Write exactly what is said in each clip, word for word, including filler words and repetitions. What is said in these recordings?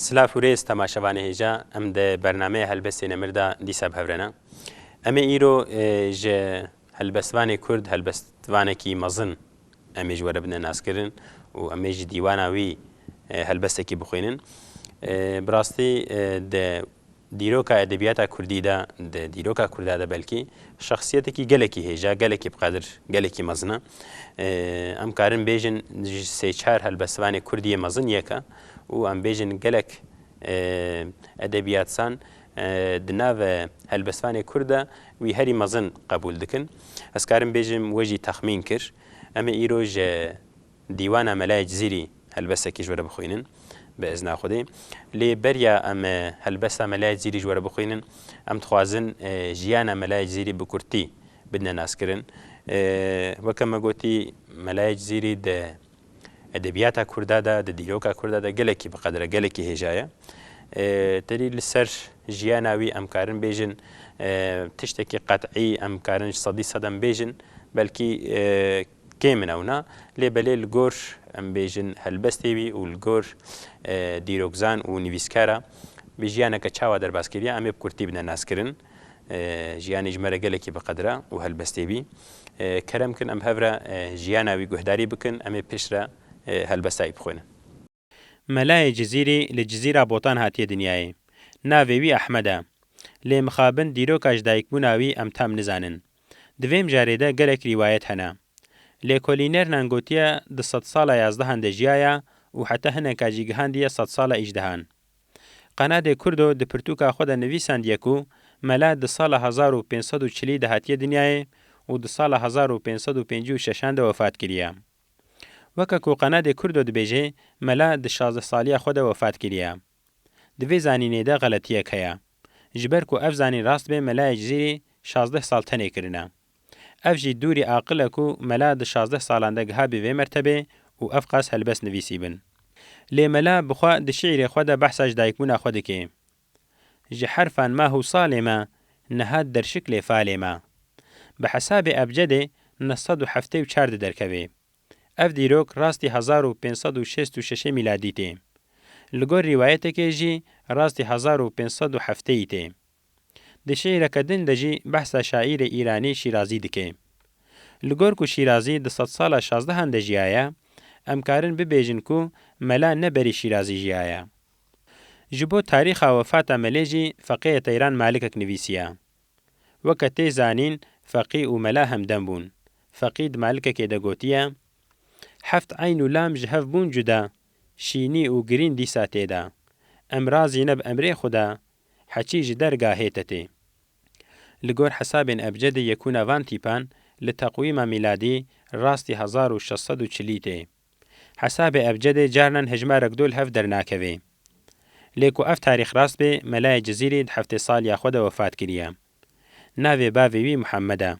Silav û rêz temaşevanê hêja, em di bernameyê Helbestê Nemir de dîsa bi hev re ne. Em ê îro, e, ji helbestvanê Kurd, helbestvanekî mezin em ê ji we re bidine naskirin û em ê ji dîwana wî, e, helbestekî bixwînin. E, bi rastî, e, di dîroka edebiyata Kurdî de, di dîroka Kurda de belkî şexsiyetekî gelekî hêja, gelekî bi qedir, gelekî mezin e. E, em karin bêjin ji sê çar helbestvanê Kurdî yê mezin yek e û em bêjin gelek, e, edebiyatsan, e, di nav helbestvanê Kurd de wî herî mezin qebûl dikin. Ez karim bêjim we jî texmîn kir. Em ê îro ji dîwana Melayê Cizîrî helbestekî ji we re bixwînin, bi izna Xwedê. Lê beriya em, e, helbesta Melayê Cizîrî ji we re bixwînin, em dixwazin, e, jiyana Melayê Cizîrî bi kurtî bidine naskirin. E, weke me gotî, Melayê Cizîrî di edebiyata Kurda de, di dîroka Kurda de gelekî bi qedre, gelekî hêja ye. E, terî li ser jiyana wî em karin bêjin, e, tiştekî qet'î em karin ji sedî sed em bêjin, belkî, e, kêm in ewna, lê belê li gor, em bêjin, helbestê wî û li gor, e, dîrokzan û nivîskara bi jiyaneke çawa derbas kiriye, em ê bi kurtî bine naskirin. E, jiyanê ji me re gelekî bi qedr e û helbestê wî. E, kerem kin em hev re, e, jiyana wî guhdarî bikin, em ê piştre, e, helbesta wî bixwînin. Melayê Cizîrî li Cizîra Botan hatiye dinyayê. Navê wî Ehmed e. Lê mixabin dîroka ji dayikbûna wî em tam nizanin. Di vê mijarê de gelek rîwayet hene. Lêkolînernan gotiye di sedsala yazdehan de jiyaye û heta hineka jî gihandiye sedsala îjdehan. Qenadê Kurdo di pirtûka xwe de nivîsandiye ku Mela di sala hezar û pênc sed û çilî de hatiye dinyayê û di sala hezar û pênc sed û pêncî û şeşan de wefat kiriye. Weke ku Qenadê Kurdo dibêje, Mela di şazdeh saliya xwe de wefat kiriye. Di vê zanînê de xeletiyek heye. Ji ber ku ev zanîn rast be, Melayê Cizîrî şazdeh sal tenê kirine. Ev jî dûrî aqil e ku Mela di şazdeh salan de giha bê vê mertebê û ev qas helbest nivîsîbin. Lê Mela bi xwe di şiîrê xwe de behsa ji dayikbûna xwe dike. Ji herfan mah û salê me, niha derşik lê falê me. Bi hesabê ebcedê neh sed û heftê û çar de derkeve. Ev dîrok rastî hezar û pênc sed û şêst û şeşê mîladî tê. Li gor rîwayetekê jî rastî hezar û pênc sed û heftê yî tê. Di şiîreke din de jî behsa şaîrê îranî Şîrazî dike. Li gor ku Şîrazî di sedsala şazdehan de jiyaye, em karin bibêjin ku Mela ne berî Şîrazî jiyaye. Ji bo tarîxa wefata Melê jî Feqiyê Teyran Malikek nivîsiye. Weke tê zanîn, Feqî û Mela hemdem bûn. Feqî di Malikekê de gotiye, Heft eyn û lam ji hev bûn cuda, şînî û girîn dîsa tê de. Em razî ne bi emrê Xuda, heçî ji dergahê te tê. Li gor hesabên ebcedê yekûna van tîpan li teqwîma mîladî rastî hezar û şeş sed û çilî tê. Hesabê ebcedê carnan hejmarek do li hev dernakeve. Lê ku ev tarîx rast be, Melayê Cizîrî di heftê saliya xwe de wefat kiriye. Navê bavê wî Muhammed e.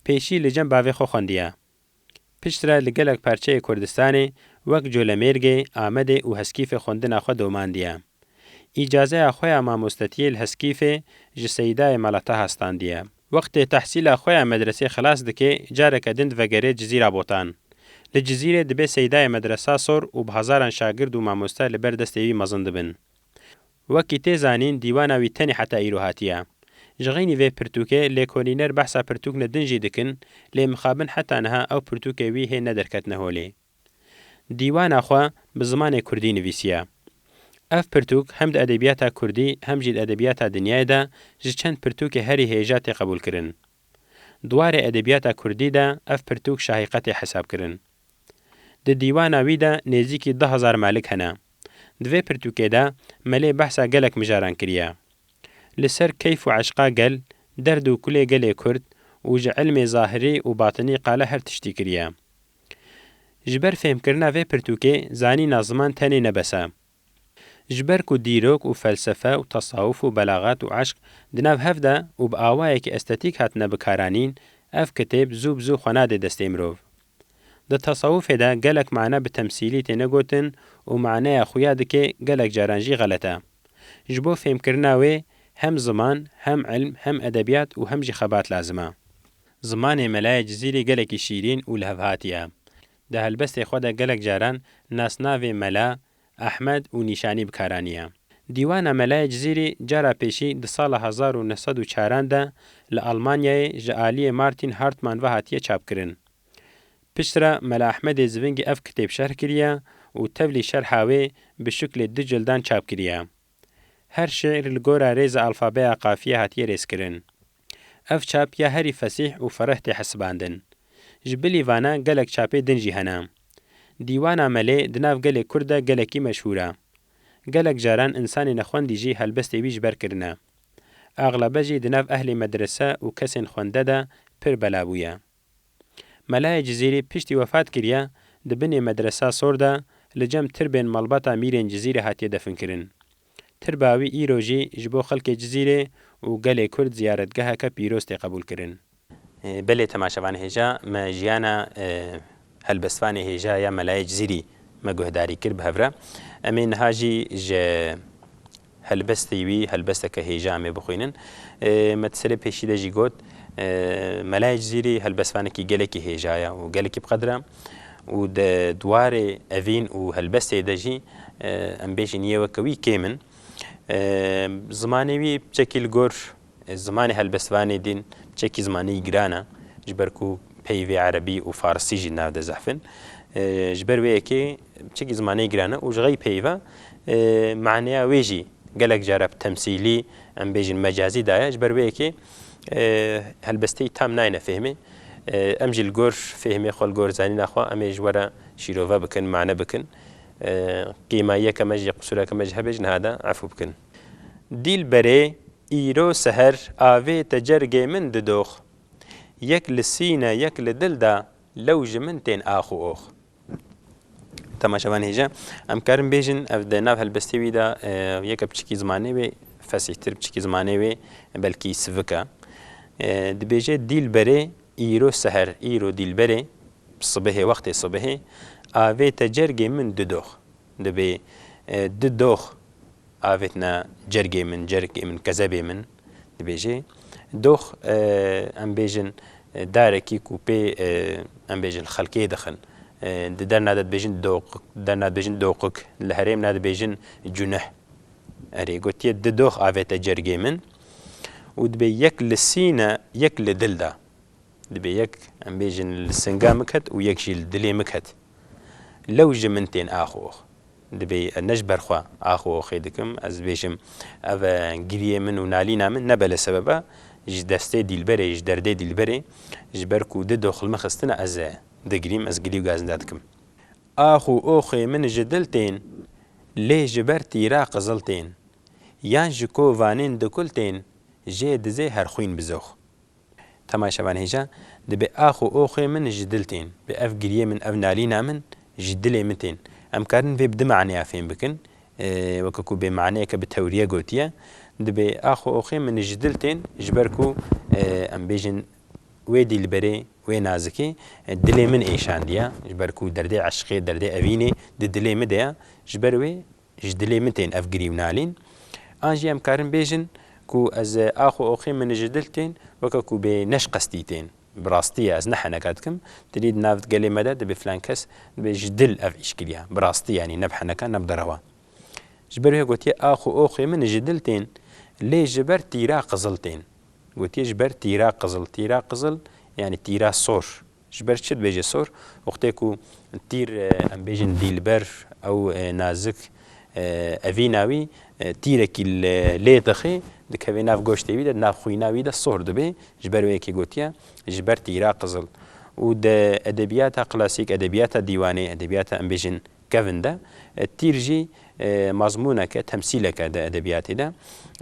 Pêşî li cem bavê xwe xwendiye. Piştre li gelek parçeyê Kurdistanê wek Colemêrgê, Amedê û Heskîfê xwendina xwe domandiye. Îcazeya xwe ya mamostetiyê li Heskîfê ji Seydayê Mala Taha standiye. Wextê tehsîla xwe ya medresê xilas dike, careke din divegere Cizîra Botan. Li Cizîrê dibe Seydayê medresa sor û bi hezaran şagird û mamoste li ber destê wî mezin dibin. Wekî tê zanîn, dîwana wî tenê heta îro hatiye. Ji xeynî vê pirtûkê lêkolîner behsa pirtûkne din jî dikin, lê mixabin heta niha ew pirtûkê wî hê nederketine holê. Dîwana xwe bi zimanê kurdî nivîsiye. Ev pirtûk hem di edebiyata kurdî hem jî di edebiyata dinyayê de ji çend pirtûkê herî hêja tê qebûlkirin. Di warê edebiyata kurdî de ev pirtûk şahîqetê hesab kirin. Di dîwana wî de nêzîkî du hezar malik hene. Di vê pirtûkê de Melê behsa gelek mijaran kiriye. Li ser keyf û eşqa gel, derd û kulê gelê kurd û ji ilmê zahirî û batinî qala her tiştî kiriye. Ji ber fêhmkirina vê pirtûkê zanîna ziman tenê ne bes e. Ji ber ku dîrok û felsefe û tesawuf û belaxat û eşq di nav hev de û bi awayekî estetîk hatine bikaranîn, ev kitêb zû bi zû xwe nade destê mirov. Di tesawufê de gelek mane bi temsîlî têne gotin û maneya xuya dike gelek caran jî xelet e. Ji bo fêhmkirina wê hem ziman, hem ilm, hem edebiyat û hem jî xebat lazim e. Zimanê Melayê Cizîrî gelekî şîrîn û lihevhatî ye. Di helbestê xwe de gelek caran nasnavê mela, Ehmed û nîşanî bi kar aniye. Dîwana Melayê Cizîrî cara pêşî di sala hezar û neh sed û çaran de li Almanyayê ji aliyê Martin Hartmann ve hatiye çapkirin. Piştre Mela Ehmedê Zivingî ev kitêb şerh kiriye û tevlî şerha wê bi şiklê du cildan çap kiriye. Her şiîr li gora rêza alfabeya qafiyê hatiye rêzkirin. Ev çap ya herî fesîh û fereh tê hesibandin. Ji bilî vana gelek çapê din jî hene. Dîwana Melê di nav gelê Kurd de gelekî meşhûr e. Gelek caran insanê nexwendî jî helbestê wî ji ber kirine. Axlebe jî di nav ehlê medrese û kesên xwende de pir bela bûye. Melayê Cizîrî piştî wefat kiriye, di binê medresa sor de li cem tirbên malbata mîrên Cizîrê hatiye definkirin. Tirba wî îro jî ji bo xelkê Cizîrê û gelê Kurd ziyaretgeheke pîroz tê qebûlkirin. Belê temaşevanê hêja, me jiyana, e, helbestvanê hêja ya Melayê Cizîrî me guhdarî kir bi hev re. Em ê niha jî ji helbestê wî, helbesteke hêja em ê bixwînin. E, me di serê pêşî de jî got, e, Melayê Cizîrî helbestvanekî gelekî hêja ye û gelekî bi qedr e û di, di warê evîn û helbestê de jî, e, em bêjin yê weke wî kêm in. E, zimanê wî çekî li gor, e, zimanê helbestvanê din çekî zimanê giran e, ji ber ku peyvê erebî û farisî jî nav de zehf in. E, ji ber wê yekê çekî zimanê giran e û ji xey peyva, e, maneya wê jî gelek cara bi temsîlî, em bêjin mecazî daye. Ji ber wê yekê, e, helbesteyî tam nayne fêhmê. E, em jî li gor fêhmê xwe, li gor zanîna xwe em ê ji we re şîrove bikin, mane bikin. E, kêmayiyeke me jî, qusûreke me jî hebe jî niha de efû bikin. Dîlberê, îro seher avê te cergê min didox. Yek li sîne, yek li dil de, lew ji min tên ax û ox. Temaşevan hêja, em karin bêjin, ev di nav helbestê wî de, e, yeke piçikî zimanê wê fesîhtir, piçikî zimanê wê belkî sivik e. E, dibêje, Dîlberê, îro seher, îro dîlberê, sibihê, wextê sibihê, avê te cergê min didox. Dibê, e, didox avêtine cergê min, cergê min, kezebê min, dibêjê. Dox, e, em bêjin, e, darekî ku pê, e, em bêjin, xelkê dixin. E, di derna de dibêjin doq-, derna dibêjin doqik, li herêmna dibêjin cuneh. Erê, gotiye, didox avête cergê min û dibê yek li sîne, yek li dil de. Dibê yek, em bêjin, li singa min ket û yek jî li dilê min ket. Lew ji min tên ax û ox. Dibê ez ne ji ber xwe ax û oxê dikim, ez bêjim, ev e giriyê min û nalîna min ne bele sebeb e, ji destê dîlberê, ji derdê dîlberê, ji ber ku di dox li min xistine ez e digirîm, ez gilî û gazinda dikim. Ax û oxê min ji dil tên, lê ji ber tîra qizil tên. Yan ji kovanên dikul tên, jê dizê her xwîn bizox. Temaşevan hêja, dibê ax û oxê min ji dil tên. Bi ev giriyê min, ev nalîna min ji dilê min tên. Em karin vê bi du maneya fêm bikin. E, weke ku bê maneyeke bi tewriye gotiye. Dibê ax û oxê min ji dil tên, ji ber ku, e, em bêjin wê dîlberê, wê nazikê, e, dilê min êşandiye. Ji ber ku derdê eşqê, derdê evînê di dilê min de ye. Ji ber wê ji dilê min tên ev girî û nalîn. An jî em karin bêjin ku ez, e, ax û oxê min ji dil tên, weke ku bê ne ji qestî tên. Bi rastî ye, ez ne heneka dikim. Tilî di nav gelê me de dibê filan kes, dibê ji dil ev îş kiriye. Bi rastî, yanî ne bi heneka, ne bi derewa. Ji ber wê gotiye, ax û oxê min ji dil tên, lê ji ber tîra qizil tên. Gotiye, ji ber tîra qizil. Tîra qizil, yanî tîra sor. Ji ber çi dibêje sor? Wextê ku tîr, e, em bêjin dîlber, ew, e, nazik, e, evîna wî, e, tîrekî li, lê dixê, dikeve nav goştê wî de, nav xwîna wî de sor dibe. Ji ber wê yekê gotiye, ji ber tîra qizil. Û di edebiyata klasîk, edebiyata dîwanê, edebiyata em bêjin kevin de, e, tîr jî, e, mazmûneke, temsîleke di edebiyatê de.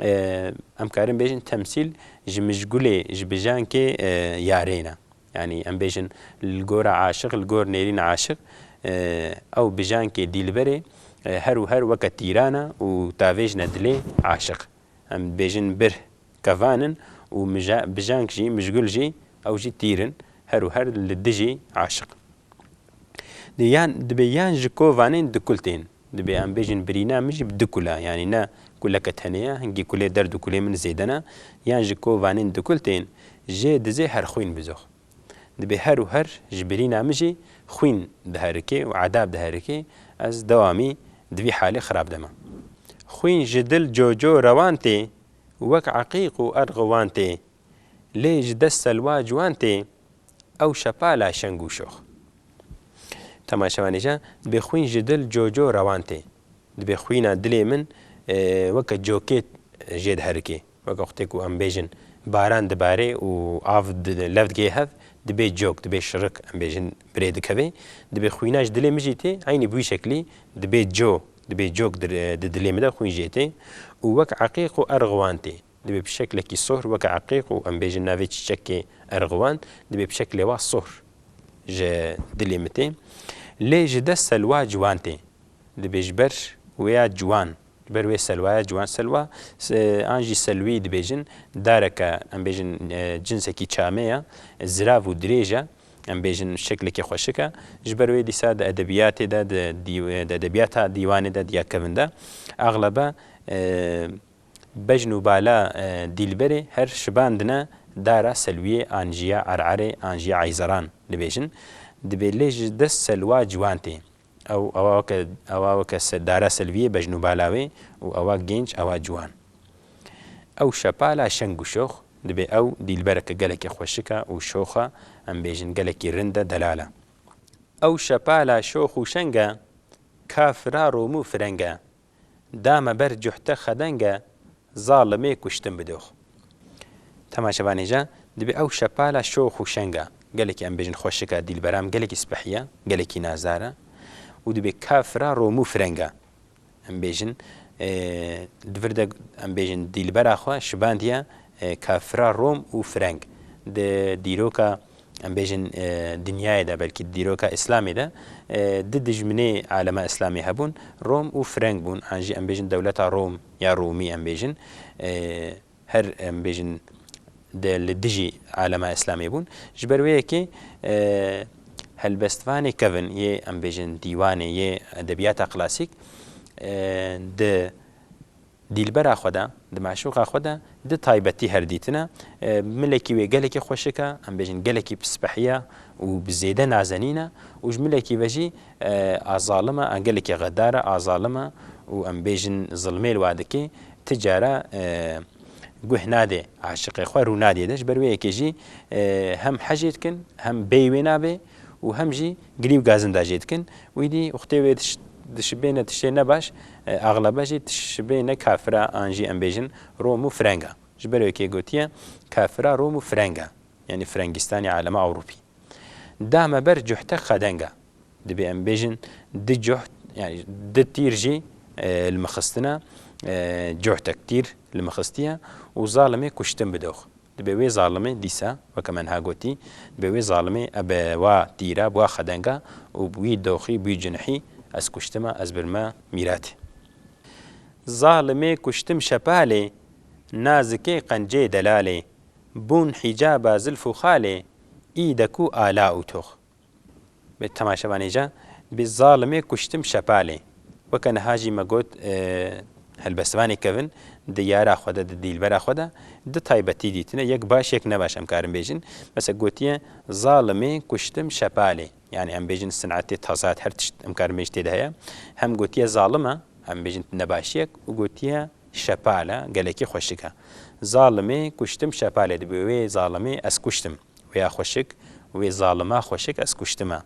E, em karin bêjin temsîl ji mijgulê, ji bijankê, e, yarê ne. Yanî em bêjin li gora aşiq, li gor nêrîn aşiq, e, ew bijankê dîlberê, e, her û her weke tîran e û tavêjine dilê aşiq. Em bêjin bir kevan in û mija-, bijank jî, mijgul jî, ew jî tîr in, her û her li dijî aşiq. Di yan, dibê yan ji kovanên dikul tên. Dibê em bêjin birîna min jî bi dikul e, yanî ne kuleke tenê ye, hingî kulê derd û kulê min zêde ne. Yan ji kovanên dikul tên, jê dizê her xwîn bizox. Dibê her û her ji birîna min jî xwîn diherike û edab diherike, ez dewamî Di vî halê xirab de me. Xwîn ji dil coco rewan tê, wek eqîq û erxiwan tê. Lê ji dest selwa ciwan tê, ew şepala şeng û şox. Temaşevanê ja, dibê xwîn ji dil coco rewan tê. Dibê xwîna dilê min, e, weke cokê jê diherikê. Weke wextê ku em bêjin baran dibarê û av di-, lev digê hev, dibê cok, dibê şirik, em bêjin birê dikevê. Dibê xwîna ji dilê min jî tê, eynî bi wî şeklî dibê co, dibê cok di, di dilê min de xwîn jê tê. Û wek eqîq û erxiwan tê. Dibê bi şeklekî sohr, weke eqîq û em bêjin navê çîçekê erxiwan, dibê bi şeklê wa sohr ji dilê min tê. Lê ji dest selwa ciwan tê. Dibê ji ber wêya ciwan, ji ber wê selwaya ciwan, selwa, se-, an jî selvî dibêjin, dareke, em bêjin, e, cinsekî çamê ye, zirav û dirêj e, em bêjin şeklekî xweşik e. Ji ber wê dîsa di edebiyatê de, di dîw-, di edebiyata dîwanê de, diya kevin de, axlebe, e, bejn û bala, e, dîlberê her şibandine dara selviyê an jî ya ererê an jî ya eyzeran dibêjin. Dibê lê ji dest selwa ciwan tê. Ew, ewa weke, ewa weke se-, dara selviyê bejn û bala wê û ewa genç, ewa ciwan. Ew şepala şeng û şox, dibê ew dîlbereke gelekî xweşik e û şox e, em bêjin gelekî rind e, delal e. Ew şepala şox û şeng e, kafira rom û fireng e. Da me ber cuhte xedeng e, zalimê kuştim bi dox. Temaşevanê ja, dibê ew şepala şox û şeng e. Gelekî em bêjin xweşik e, dîlbera min gelekî spehî ye, gelekî nazar e. Û dibê kafira rom û fireng e. Em bêjin, e, di vir de em bêjin dîlbera xwe şibandiye, e, kafira rom û fireng. Di dîroka em bêjin, e, dinyayê de, belkî dîroka Îslamê de, e, du dijminê alema Îslamê hebûn, Rom û Fireng bûn, an jî em bêjin dewleta Rom ya Romî em bêjin, e, her em bêjin de li dijî alema Îslamê bûn. Ji ber wê yekê, e, helbestvanê kevin yê em bêjin dîwanê yê edebiyata klasîk, e, di dîlbera xwe de, di meşûqa xwe de, di taybetî her dîtine. E, milekî wê gelekî xweşik e, em bêjin gelekî pispehî ye û bi zêde nazenîn e û ji milekî ve jî, e, a zalim e, a gelekî xedar e, a zalim e û em bêjin zilmê li wa dike, ti cara, e, guh nadê aşiqê xwe, rû nadê de. Ji ber wê yekê jî, e, hem hejê dikin, hem bêyî wê nabe û hem jî gilî û gazinda jê dikin. Wî dî wextê wê diş-, dişibêne tiştê nebaş, e, axlebe jî dişibêne kafira an jî em bêjin Rom û Firenga. Ji ber wê yekê gotiye kafira Rom û Firenga. Yanî Firengistanê alema Ewropî. Da me ber cuhte xedenga. Dibê em bêjin di cuht, yanî di tîr jî, e, li min xistine, e, cuhtek tîr li min xistiye û zalimê kuştin bi dox. Dibê wê zalimê dîsa, weke me niha gotî, dibê wê zalimê ebe wa tîra, bi wa xedenga û bi wî doxî, bi wî cinihî ez kuştime, ez birime mîratê. Zalimê kuştim şepalê, nazikê qencê delalê, bûn hîcaba zilf û xalê, îdek û ala û tox. Bi temaşevanê ca, bi zalimê kuştim şepalê. Weke niha jî me got, e, helbestvanê kevin, di yara xwe de, di dîlbera xwe de, di taybetî dîtine, yek baş, yek nebaş em karin bêjin. Mesela gotiye, zalimê kuştim şepalê. Yani em bêjin sinetê tazat her tişt em karin bêjin tê de heye. Hem gotiye zalim e, em bêjin nebaşiyek û gotiye şepal e, gelekî xweşik e. Zalimê kuştim şepalê, dibê wê zalimê ez kuştim. Wêya xweşik, wê zalima xweşik ez kuştime.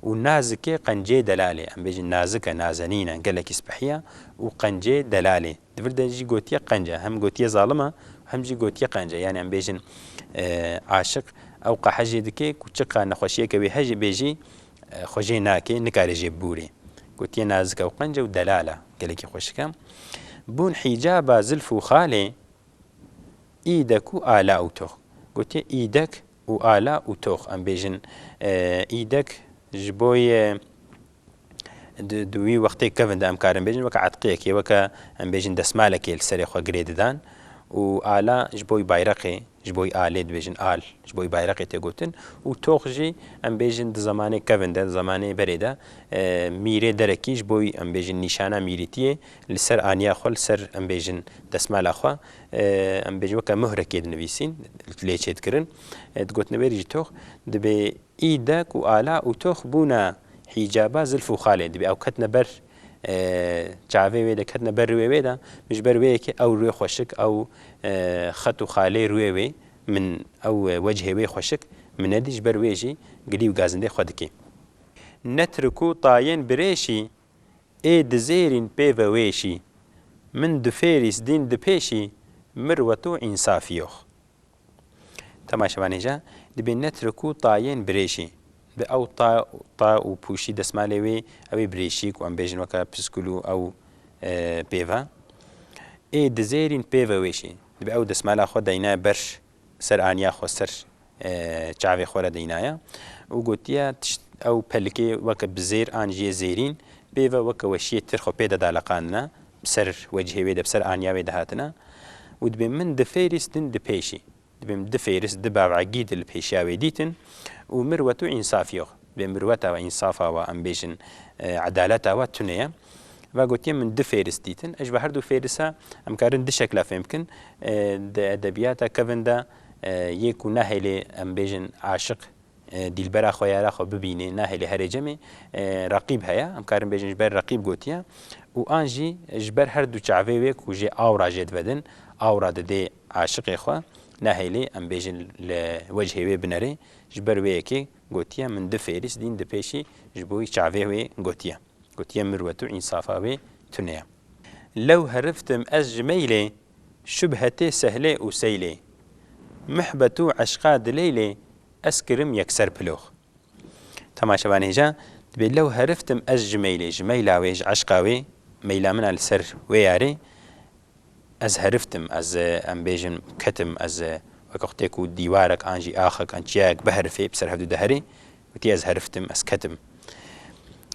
Û nazikê qencê delalê, em bêjin nazik e, nazenîn e, gelekî spehî ye û qencê delalê. Di vir de jî gotiye qenc e, hem gotiye zalim e, hem jî gotiye qenc e. Yani em bêjin, e, aşiq ew qehe jê dike ku çiqa nexweşiyeke wê heye jî bê jî, e, xwe jê nake, nikare jê bibûrê. Gotiye nazik e û qenc e û delal e, gelekî xweşik e. Bûn hîcaba zilf û xalê, îdek û ala û tox. Gotiye îdek û ala û tox. Em bêjin, e, îdek ji bo yê di, di wî wextê kevin de em karin bêjin weke etqiyekê, weke em bêjin desmalekê li serê xwe girê didan û ala ji bo yî bayreqê, ji bo yî alê dibêjin al, ji bo yî bayreqê tê gotin û tox jî em bêjin di zemanê kevin de, di zemanê berê de, e, mîrê derekî ji bo yî em bêjin nîşana mîrîtiyê li ser aniya xwe, li ser em bêjin desmala xwe, e, em bêjin weke muhrekê dinivîsîn, lê çêdikirin, e, digotin wê jî tox, dibê Îdek û ala û tox bûna hîcaba zilf û xalê. Dibê ew ketine ber, E, çavê wê de ketine ber rûyê wê de, min ji ber wê yekê ew rûyê xweşik, ew, e, xet û xalê rûyê wê, min ew, e, wechê wê xweşik, min nedî, ji ber wê jî gilî û gazindê xwe dikê. Netrik û tayên birêşî, ê dizêrîn pê ve wêşî. Min difêrîs dîn dipêşî, mirwet û însafî yox. Temaşevanê ja, dibê netrik û tayên birêşî. Bi ew ta, ta û pûşî desmalê wê, ew ê birêşî ku em bêjin weke piskul û ew, e, pê ve. Ê dizêrîn pê ve wêşî. Dibê ew desmala xwe deyne ber ser aniya xwe, ser, e, çavê xwe re deynaya. Û gotiye tişt ew pelikê weke bi zêr an jiyê zêrîn, pê ve weke weşiyê tir xwe pê de daleqandine, bi ser wechê wê de, bi ser aniya wê de hatine. Û dibê min difêrîs din dipêşî. Dibê min difêrîs di bavegî di li pêşiya wê dîtin û mirwet û însafî yox. Dibê mirweta we, însafa we, em bêjin, e, edaleta we tune ye. Va gotiye min difêrîs dîtin. Ji ve her du fêrîsa em karin du şekla fêm bikin. E, di edebiyata kevin de, e, yê ku nahêlê em bêjin aşiq, e, dîlbera xwe, yara xwe bibînê, nahêlê herê cemê, e, reqîb heye. Em karin bêjin ji ber reqîb gotiye. Û an jî ji ber her du çavê wê ku jê awra jê divedin, awra didê aşiqê xwe, nahêlê em bêjin li wechê wê binerê. Ji ber wê yekê gotiye min difêrîs dîn dipêşî, ji bo wî çavê wê gotiye. Gotiye mirwet û însafa wê tune ye. Lew heriftim ez ji meylê, şubhetê sehlê û seylê. Mihbet û eşqa dileylê, ez kirim yekser pilox. Temaşevanê ja, dibê lew heriftim ez ji meylê, ji meyla wê, ji eşqa wê, meyla min a li ser wê yarê, ez heriftim, ez, e, em bêjin ketim, ez, e, weke wextê ku dîwarek an jî axek an çiyayek biherifê, bi ser hevdû diherê, witî ez heriftim, ez ketim.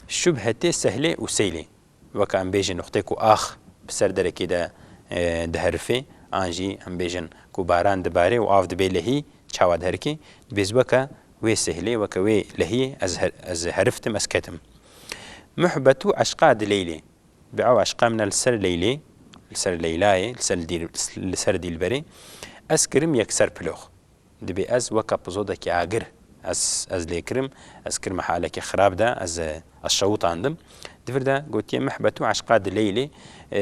Şubhetê sehlê û seylê, weke em bêjin wextê ku ax bi ser derekê de, e, diherifê, an jî em bêjin ku baran dibarê û av dibê lehî, çawa diherikê, dibê ez weke wê sehlê, weke wê lehiyê ez her-, ez heriftim, ez ketim. Muhbet û eşqa dileylê. Bi ew eşqa min e li ser Leylê, li ser Leylayê, li ser dîl-, li ser Dîlberê, ez kirim yekser pilox. Dibê ez weke pizodekî agir, ez, ez lê kirim, ez kirime halekî xirab de, ez, ez şewitandin. Di vir de gotiye mihbet û eşqa di Leylê. E,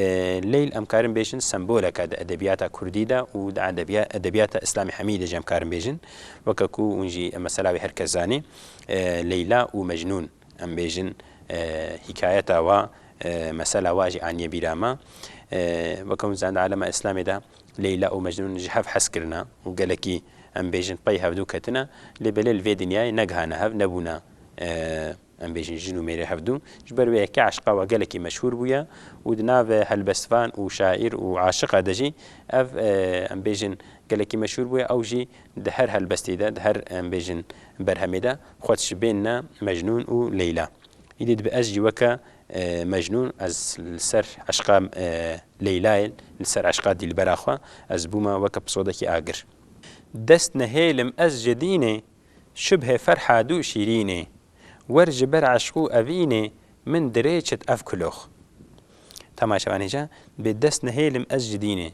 Leyl em karin bêjin semboleke di edebiyata kurdî de û di edebiya-, edebiyata Îslamî hemî de jî em karin bêjin. Weke ku hûn jî mesela wê her kes zanî, e, Leyla û Mecnûn. Em bêjin, e, hîkayeta wa, e, mesela wa jî aniye bîra me. E, weke hûn zanin di alema Îslamê de Leyla û Mecnûn ji hev hez kirine û gelekî, em bêjin, pey hevdû ketine, lê belê li vê dinyayê negihane hev, nebûne, e, em bêjin, jin û mêrê hevdû. Ji ber wê yekê eşqa wa gelekî meşhûr bûye û di nav helbestvan û şaîr û aşiqa de jî ev, e, em bêjin, gelekî meşhûr bûye. Ew jî di her helbestê de, di her, em bêjin, berhemê de xwe dişibênine Mecnûn û Leyla. Îdî dibe ez jî weke, e, Mecnûn, ez li ser eşqa, e, Leylayê, li ser eşqa dîlbera xwe, ez bûme weke pisodekî agir. Dest nehêlim ez ji dînê, şibhê Ferhad û Şîrînê. Wer ji ber eşq û evînê, min dirêçit ev kulox. Temaşevanê ca, dibe dest nehêlim ez ji dînê.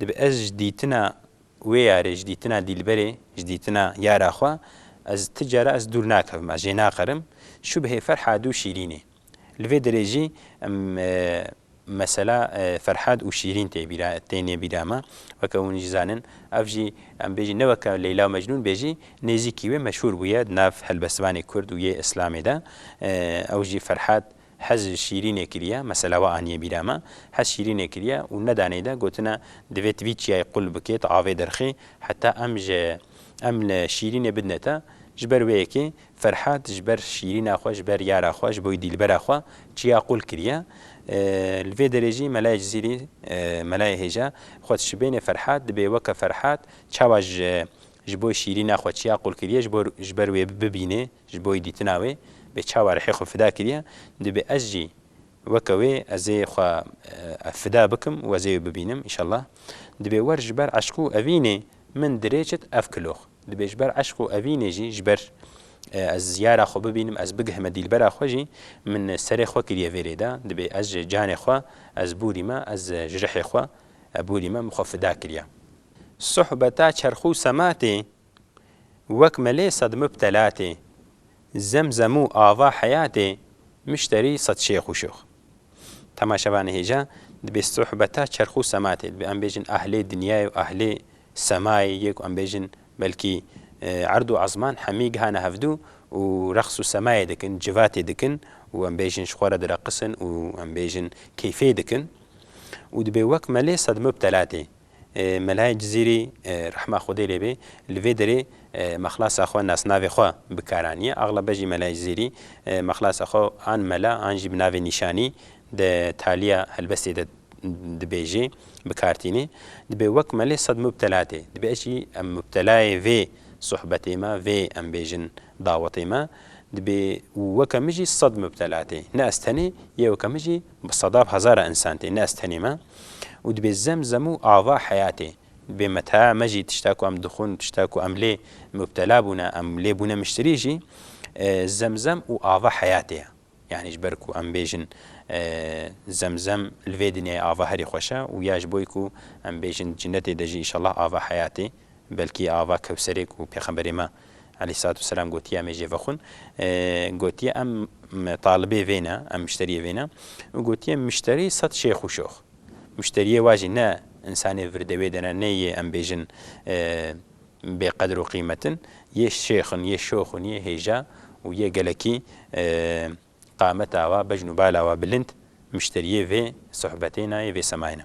Dibe ez ji dîtina wê yarê, ji dîtina dîlberê, ji dîtina yara xwe, ez ti cara ez dûr nakevim, ez jê naqerim. Şubhê Ferhad û Şîrînê. Li vê derê jî em, e, mesela, e, Ferhad û Şîrîn tê bîra, têne bîra me. Weke hûn jî zanin, ev jî, em bêjin, ne weke Leyla û Mecnûn bê jî, nêzîkî wê meşhûr bûye di nav helbestvanê Kurd û yê Îslamê de. E, ew jî Ferhad hez ji Şîrînê kiriye, mesela we aniye bîra me, hez Şîrînê kiriye û nedanê de gotine, divê tu vî çiyayê qul bikê, tu avê derxê, heta em ji, em li Şîrînê bidine te. Ji ber wê yekê Ferhad ji ber Şîrîna xwe, ji ber yara xwe, ji bo dîlbera xwe çiya qul kiriye. E, li vê derê jî Melayê Cizîrî, e, Melayê Hêja, xwe dişibêne Ferhad, dibê weke Ferhad çawa ji, ji bo Şîrîna xwe çiya qul kiriye, ji bo, ji ber wê bibîne, ji bo dîtina wê, bê çawa rihê xwe fida kiriye, dibê ez jî weke wê ez ê xwe, e, fida bikim û ez ê wê bibînim, înşallah. Dibê wer ji ber eşq û evînê min dirêçit ev kilox. Dibê ji ber eşq û evînê jî, ji ber, e, ez yara xwe bibînim, ez bigihime dîlbera xwe jî, min serê xwe kiriye vê rê de. Dibê ez ji canê xwe, ez bûrî me, ez ji rihê xwe, e, bûrî me, min xwe fida kiriye. Sohbeta çerx û sematê, wek melê sed mubtela tê, zemzem û ava heyatê, mişterî sed şêx û şox. Temaşevanê hêja, dibê sohbeta çerx û sematê, dibê em bêjin ahlê dinyayê û ahlê semayê yê ku em bêjin belkî, e, erd û ezman hemî gihane hevdû û reqs û semayê dikin, civatê dikin û em bêjin ji xwe re direqisin û em bêjin keyfê dikin û dibê wek melê sed mubtela tê. E, Melayê Cizîrî, e, rehma Xwedê lê bê, li vê derê, e, mexlasa xwe, nasnavê xwe bi kar aniye. Axlebe jî Melayê Cizîrî, e, mexlasa xwe an mela an jî bi navê nîşanî di taliya helbestê de dibêjê, bi kar tînê. Dibê wek melê sed mubtela tê. Dibê ez jî em mubtelayê vê sohbetê me, vê em bêjin dawetê me. Dibê û weke min jî sed mubtela tê. Ne ez tenê, yê weke min jî bi sedab hezara însan tê. Ne ez tenê me. Û dibê zemzem û ava heyatê. Dibê meta me jî tişta ku em dixwin, tişta ku em lê mubtela bûne, em lê bûne mişterî jî, e, zemzem û ava heyatê ye. Yani ji ber ku em bêjin, e, zemzem li vê dinyayê ava herî xweş e û ya ji bo ku em bêjin cinetê de jî înşallah ava heyatê, belkî ava Kewserê ku Pêxemberê me aleyhissalatu vesselam gotiye em ê jê vexwin, e, gotiye em, em talibê vê ne, em mişteriyê vê ne û gotiye mişterî sed şêx û şox. Mişteriyê wa jî ne însanê virdewê de ne, ne yê em bêjin, e, bêqedr û qîmet in, yê şêx in, yê şox in, yê hêja û yê gelekî, e, qameta wa, bejn û bala wa bilind, mişteriyê vê sohbetê ne, yê vê semayê ne.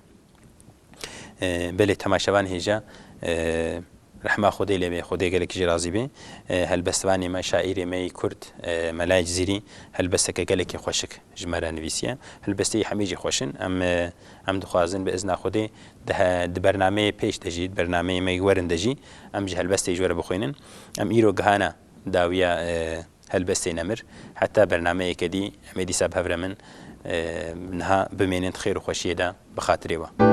E, belê temaşevan hêja, e, rehma Xwedê lê bê, Xwedê gelekî jî razî bê. E, helbestvanê me, şaîrê me yê Kurd, e, Melayê Cizîrî helbesteke gelekî xweşik ji me re nivîsiye. Helbestê wî hemî jî xweş in. Em, e, em dixwazin bi izna Xwedê di he-, di bernameyê pêş de jî, di bernameyê me yê werin de jî em ji helbestê ji we re bixwînin. Em îro gihana dawiya, e, helbestê nemir. Heta bernameyeke dî em ê dîsa bi hev re min, e, niha bimênin di xêr û xweşiyê de bi xatirê we.